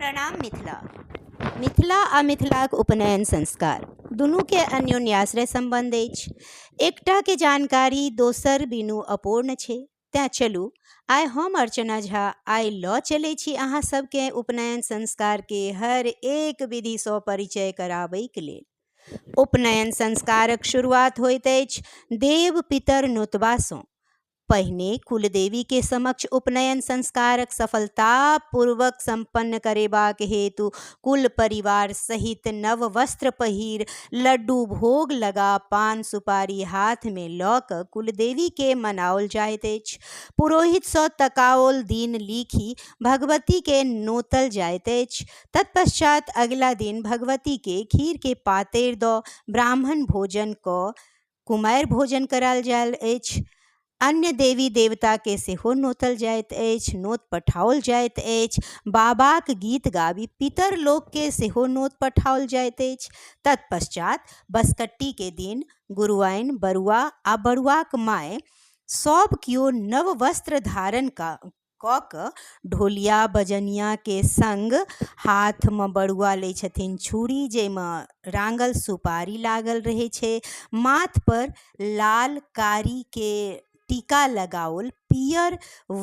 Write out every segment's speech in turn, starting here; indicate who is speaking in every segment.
Speaker 1: प्रणाम मिथिला। मिथिला आ मिथिलाक उपनयन संस्कार दुनूके अन्योन्याश्रय सम्बन्ध अछि। एकटाके जानकारी दोसर बिनु अपूर्ण छै। तेँ चलू आइ हम अर्चना झा आइ लऽ चलै छी अहाँ सबके उपनयन संस्कारके हर एक विधिसँ परिचय कराबैके लेल। उपनयन संस्कारक शुरुआत होइत अछि देव पितर नोतबासँ। पहिने कुलदेवी के समक्ष उपनयन संस्कारक सफलतापूर्वक सम्पन्न करेबाक हेतु कुल परिवार सहित नव वस्त्र पहिर लड्डू भोग लगा पान सुपारी हाथमे लऽ कऽ कुलदेवी के मनाओल जाइत अछि। पुरोहितसँ तकाओल दिन लिखि भगवती के नोतल जाइत अछि। तत्पश्चात अगिला दिन भगवती के खीर के पातरि दऽ ब्राह्मण भोजन कऽ कुमारि भोजन करायल जाइत अछि। अन्य देवी देवताके सेहो नोतल जाइत अछि, नोत पठाओल जाइत अछि। बाबाक गीत गाबि पितर लोकके सेहो नोत पठाओल जाइत अछि। तत्पश्चात बसकट्टीके दिन गुरुआइन, बरुआ आ बरुआक माय सभ केओ नव वस्त्र धारण कऽ कऽ ढोलिया बजनियाके सङ्ग हाथमे बरुआ लै छथिन छुरी, जाहिमे राङ्गल सुपारी लागल रहै छै। माथपर लाल कारीके टीका लगाओल पियर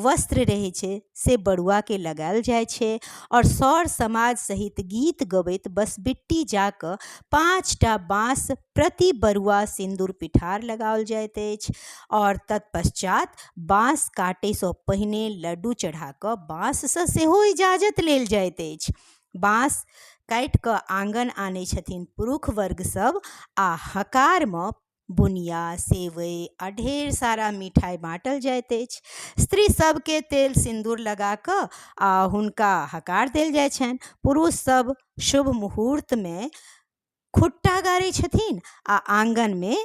Speaker 1: वस्त्र रहै छै, से बरुआके लगायल जाइ छै। आओर सर समाज सहित गीत गबैत बसबिट्टी जा कऽ 5टा बाँस प्रति बरुआ सिन्दूर पिठार लगाओल जाइत अछि। आओर तत्पश्चात बाँस काटैसँ पहिने लड्डू चढ़ा कऽ बाँससँ सेहो इजाजत लेल जाइत अछि। बाँस काटि कऽ आङ्गन आनै छथिन पुरुष वर्ग सब आ हकारमे बुनिया, सेवइ आ ढेर सारा मिठाइ बाँटल जाइत अछि। स्त्री सबके तेल सिन्दूर लगा कऽ आ हुनका हकार देल जाइ छनि। पुरुष सब शुभ मुहूर्तमे खुट्टा गाड़ै छथिन आ आङ्गनमे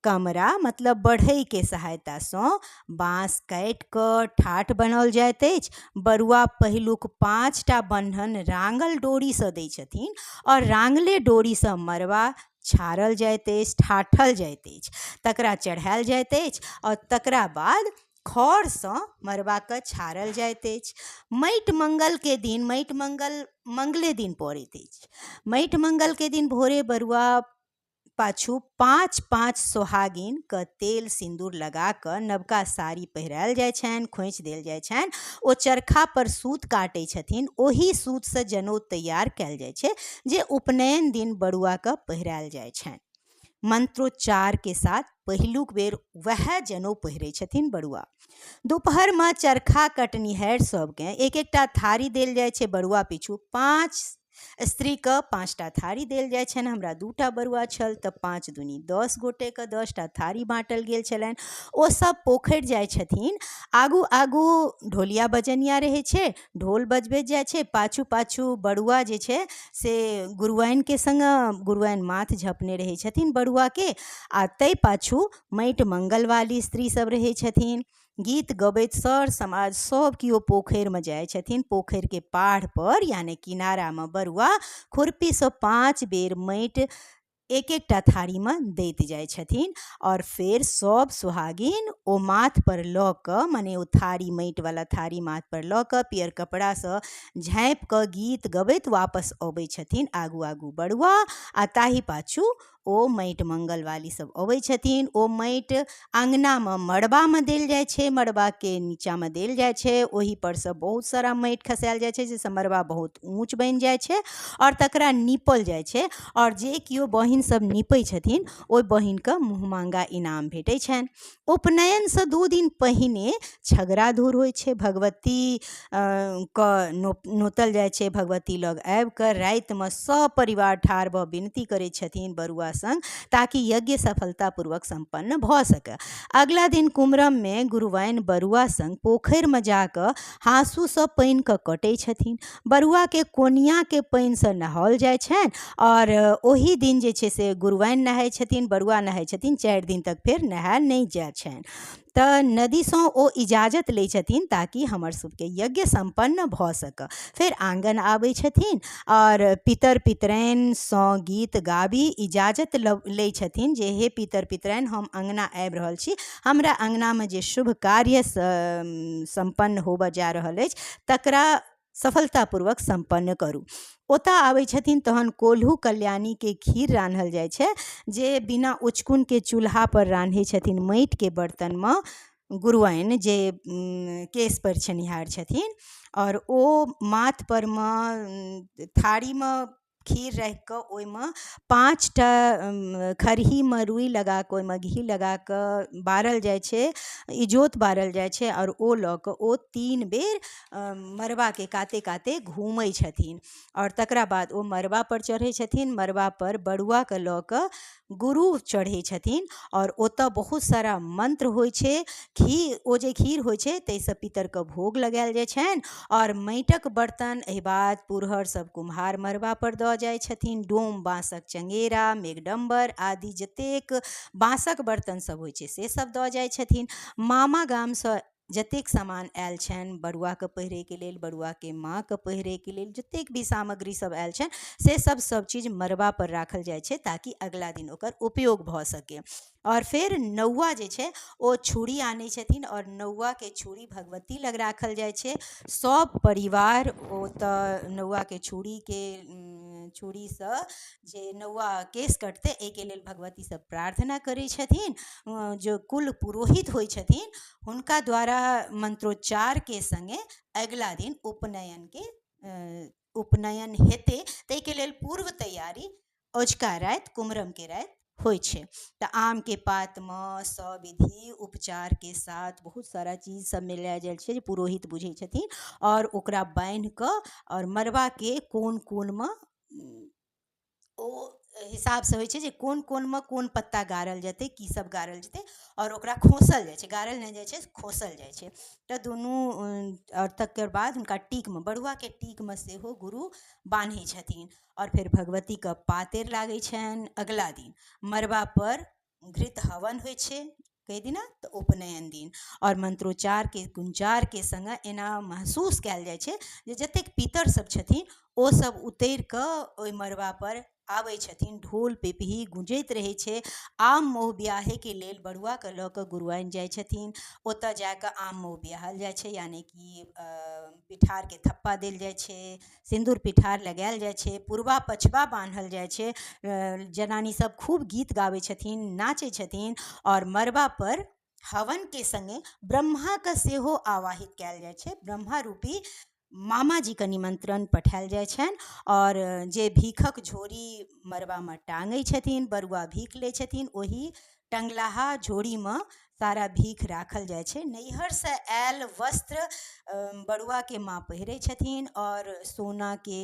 Speaker 1: कमरा मतलब बढ़इके सहायतासँ बाँस काटि कऽ ठाठ बनाओल जाइत अछि। बरुआ पहिलुक 5टा बन्धन राङ्गल डोरीसँ दै छथिन आओर राङ्गले डोरीसँ मड़बा छाड़ल जाइत अछि, ठाठल जाइत अछि, तकरा चढ़ायल जाइत अछि आओर तकरा बाद खरसँ मड़बाके छाड़ल जाइत अछि। माटि मङ्गलके दिन, माटि मङ्गल मङ्गले दिन पड़ैत अछि। माटि मङ्गलके दिन भोरे बरुआ पाछू 5-5 सोहागिनके तेल सिन्दूर लगा कऽ नवका साड़ी पहिरायल जाइ छनि, खोँइछ देल जाइ छनि। ओ चरखापर सूत काटै छथिन, ओही सूतसँ जनउ तैयार कयल जाइ छै जे उपनयन दिन बरुआके पहिरायल जाइ छनि। मंत्रोच्चारके साथ पहिलुक बेर वएह जनउ पहिरै छथिन बरुआ। दुपहरमे चरखा कटनिहारि सबके एक एकटा थारी देल जाइ छै। बरुआ पिछू 5 स्त्रीके 5टा थारी देल जाइ छनि। हमरा 2टा बरुआ छल तऽ 5 दूनी 10 गोटेके 10टा थारी बाँटल गेल छलनि। ओ सब पोखरि जाइ छथिन। आगू आगू ढोलिया बजनिया रहै छै, ढोल बजबैत जाइ छै। पाछू पाछू बरुआ जे छै से गुरुआइनके सङ्ग, गुरुआइन माथ झपने रहै छथिन बरुआके, आ ताहि पाछू माटि मङ्गलवाली स्त्री सब रहै छथिन। गीत गबैत सर समाज सब केओ पोखरिमे जाइ छथिन। पोखरिके पाढ़पर यानि किनारामे बरुआ खुरपीसँ 5 बेर माटि एक एकटा थारीमे दैत जाइ छथिन। आओर फेर सब सोहागिन ओ माथपर लऽ कऽ, मने ओ थारी माटिवला थारी माथपर लऽ कऽ पियर कपड़ासँ झाँपि कऽ गीत गबैत वापस अबै छथिन। आगू आगू बरुआ आ ताहि पाछू ओ माटि मङ्गलवाली सब अबै छथिन। ओ माटि अङ्गनामे मड़बामे देल जाइ छै, मड़बाके नीचाँमे देल जाइ छै। ओहिपर सँ बहुत सारा माटि खसायल जाइ छै जाहिसँ मड़बा बहुत ऊँच बनि जाइ छै आओर तकरा नीपल जाइ छै। आओर जे केओ बहिन सब नीपै छथिन ओहि बहिनके मुँहमाँगा इनाम भेटै छनि। उपनयनसँ 2 दिन पहिने छगड़ा धूर होइ छै। भगवती के नोतल जाइ छै। भगवती लग आबि कऽ रातिमे सब परिवार ठाढ़ भऽ विनती करै छथिन बरुआ सङ्ग, ताकि यज्ञ सफलतापूर्वक सम्पन्न भऽ सकए। अगला दिन कुमरममे गुरुआइन बरुआ सङ्ग पोखरिमे जा कऽ हाँसूसँ पानिके कटै छथिन। बरुआके कोनियाके पानिसँ नहाओल जाइ छनि आओर ओहि दिन जे छै से गुरुआइन नहाइ छथिन, बरुआ नहाइ छथिन। 4 दिन तक फेर नहायल नहि जाइ छनि। तऽ नदीसँ ओ इजाजत लै छथिन ताकि हमर सबके यज्ञ सम्पन्न भऽ सकए। फेर आङ्गन आबै छथिन आओर पितर पितराइनसँ गीत गाबि इजाजत लै छथिन जे हे पितर पितराइन, हम अङ्गना आबि रहल छी, हमरा अङ्गनामे जे शुभ कार्य सम्पन्न होबऽ जा रहल अछि तकरा सफलतापूर्वक सम्पन्न करू। ओतऽ आबै छथिन तहन कोल्हू कल्याणीके खीर रान्हल जाइ छै, जे बिना उचकुनके चूल्हापर रान्है छथिन माटिके बर्तनमे गुरुआइन, जे केश परिछनिहार छथिन। आओर ओ माथपर मे थारीमे खीर राखि कऽ ओहिमे 5टा खरहीमे रुइ लगा कऽ ओहिमे घी लगा कऽ बारल जाइ छै, इजोत बारल जाइ छै। आओर ओ लऽ कऽ ओ 3 बेर मड़बाके काते काते घूमै छथिन। आओर तकरा बाद ओ मड़बापर चढ़ै छथिन। मड़बापर बरुआके लऽ कऽ गुरु चढ़ै छथिन। आओर ओतऽ बहुत सारा मन्त्र होइ छै। खीर, ओ जे खीर होइ छै ताहिसँ पितरके भोग लगायल जाइ छनि। आओर माटिक बर्तन एहिबात पुरहर सब कुम्हार मड़बापर दऽ जाइ छथिन। डोम बाँसक चङ्गेरा, मेघडम्बर आदि जतेक बाँसक बर्तन सब होइ छै से सब दऽ जाइ छथिन। मामा गामसँ जतेक सामान आयल छनि बरुआके पहिरैके लेल, बरुआके माँके पहिरैके लेल, जतेक भी सामग्री सब आयल छनि से सब सब चीज मड़बापर राखल जाइ छै, ताकि अगिला दिन ओकर उपयोग भऽ सकै। आओर फेर नौआ जे छै ओ छुरी आनै छथिन आओर नौआके छुरी भगवती लग राखल जाइ छै। सब परिवार ओतऽ नौआके छुरीके छुरीसँ जे नौआ केश कटतै एहिके लेल भगवतीसँ प्रार्थना करै छथिन। जे कुल पुरोहित होइ छथिन हुनका द्वारा मन्त्रोच्चारके सङ्गे अगिला दिन उपनयनके उपनयन हेतै, ताहिके लेल पूर्व तैयारी अजुका राति कुम्हरमके राति होइ छै। तऽ आमके पातमे सविधि उपचारके साथ बहुत सारा चीज सब मिलायल जाइ छै जे पुरोहित बुझै छथिन। आओर ओकरा बान्हि कऽ आओर मड़बाके कोन कोनमे ओ हिसाबसँ होइ छै जे कोन कोनमे कोन पत्ता गाड़ल जेतै, की सब गाड़ल जेतै। आओर ओकरा खोँसल जाइ छै, गाड़ल नहि जाइ छै, खोँसल जाइ छै। तऽ दुनू, आओर तकर बाद हुनका टीकमे, बरुआके टीकमे सेहो गुरु बान्है छथिन। आओर फेर भगवतीके पातरि लागै छनि। अगिला दिन मड़बापर घृत हवन होइ छै। कै दिना? तऽ उपनयन दिन। आओर मन्त्रोच्चारके गुञ्जारके सङ्गे एना महसूस कयल जाइ छै जे जतेक पितर सब छथिन ओ सब उतरि कऽ ओहि मड़बापर आबै छथिन। ढोल पिपही गुँजैत रहै छै। आम मौह बियाहैके लेल बरुआके लऽ कऽ गुरुआइन जाइ छथिन। ओतऽ जाकऽ आम मौह बियाहल जाइ छै, यानि कि पिठारके थप्पा देल जाइ छै, सिन्दूर पिठार लगायल जाइ छै, पुरबा पछबा बान्हल जाइ छै। जनानी सब खूब गीत गाबै छथिन, नाचै छथिन। आओर मड़बापर हवनके सङ्गे ब्रह्माके सेहो आवाहित कयल जाइ छै। ब्रह्मा रूपी मामाजीके निमन्त्रण पठायल जाइ छनि। आओर जे भीखक झोरी मड़बामे टाँगै छथिन, बरुआ भीख लै छथिन, ओहि टङ्गलाहा झोरीमे सारा भीख राखल जाइ छै। नैहरसँ आयल वस्त्र बरुआके माँ पहिरै छथिन। आओर सोनाके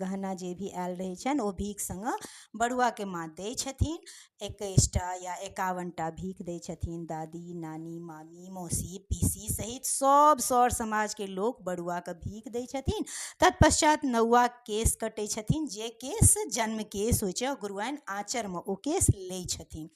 Speaker 1: गहना जे भी आयल रहै छनि ओ भीख सङ्गे बरुआके माँ दै छथिन। 21टा या 51टा भीख दै छथिन। दादी, नानी, मामी, मौसी, पीसी सहित सब सर समाजके लोक बरुआके भीख दै छथिन। तत्पश्चात नौआ केश कटै छथिन, जे केश जन्म केश होइ छै, गुरुआइन आँचरमे ओ केश लै छथिन।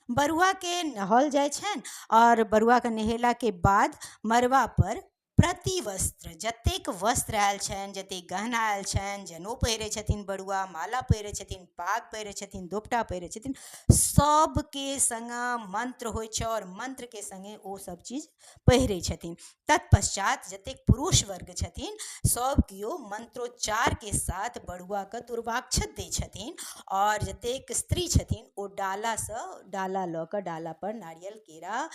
Speaker 1: बरुआके नहाओल जाइ छनि। आओर बरुआके नहेलाके बाद मड़बापर प्रतिवस्त्र, जतेक वस्त्र आयल छनि, जतेक गहना आयल छनि, जनउ पहिरै छथिन बरुआ, माला पहिरै छथिन, पाग पहिरै छथिन, दोपटा पहिरै छथिन, सबके सङ्गे मन्त्र होइ छै आओर मन्त्रके सङ्गे ओ सब चीज पहिरै छथिन। तत्पश्चात जतेक पुरुष वर्ग छथिन सब केओ मन्त्रोच्चारके साथ बरुआके दुर्वाक्षत दै छथिन। आओर जतेक स्त्री छथिन ओ डालासँ डाला लऽ कऽ डालापर नारियल, केरा,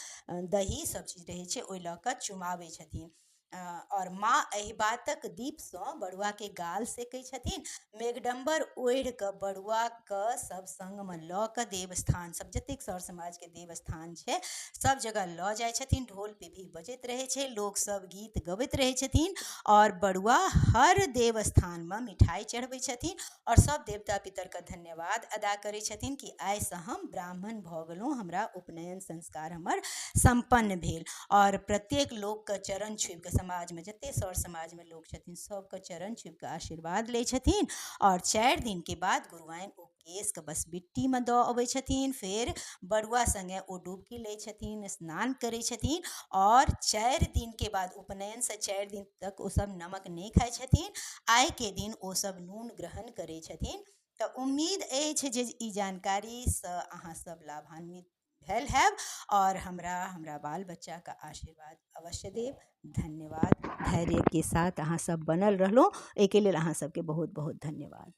Speaker 1: दही सब चीज रहै छै, ओहि लऽ कऽ चुमाबै छथिन। आओर माँ एहि बातक दीपसँ बरुआके गाल सेकै छथिन। मेघडम्बर ओढ़ि कऽ बरुआके सब सङ्गमे लऽ कऽ देवस्थान सब, जतेक सर समाजके देवस्थान छै सब जगह लऽ जाइ छथिन। ढोल पिपही बजैत रहै छै, लोकसब गीत गबैत रहै छथिन। आओर बरुआ हर देवस्थानमे मिठाइ चढ़बै छथिन आओर सब देवता पितरके धन्यवाद अदा करै छथिन कि आइसँ हम ब्राह्मण भऽ गेलहुँ, हमरा उपनयन संस्कार हमर सम्पन्न भेल। आओर प्रत्येक लोकके चरण छुबिकऽ, समाजमे जते सर समाजमे लोक छथिन सबके चरण छुबिकऽ आशीर्वाद लै छथिन। आओर 4 दिनके बाद गुरुआइन ओ केशके बसबिट्टीमे दऽ अबै छथिन। फेर बरुआ सङ्गे ओ डुबकी लै छथिन, स्नान करै छथिन। आओर 4 दिनके बाद, उपनयनसँ 4 दिन तक ओ सब नमक नहि खाइ छथिन। आइके दिन ओ सब नून ग्रहण करै छथिन। तऽ उम्मीद अछि जे ई जानकारीसँ अहाँ सब लाभान्वित भेल हैब आओर हमरा हमरा बाल बच्चाके आशीर्वाद अवश्य देब। धन्यवाद। धैर्यके साथ अहाँ सब बनल रहलहुँ, एहिके लेल अहाँ सबके बहुत बहुत धन्यवाद।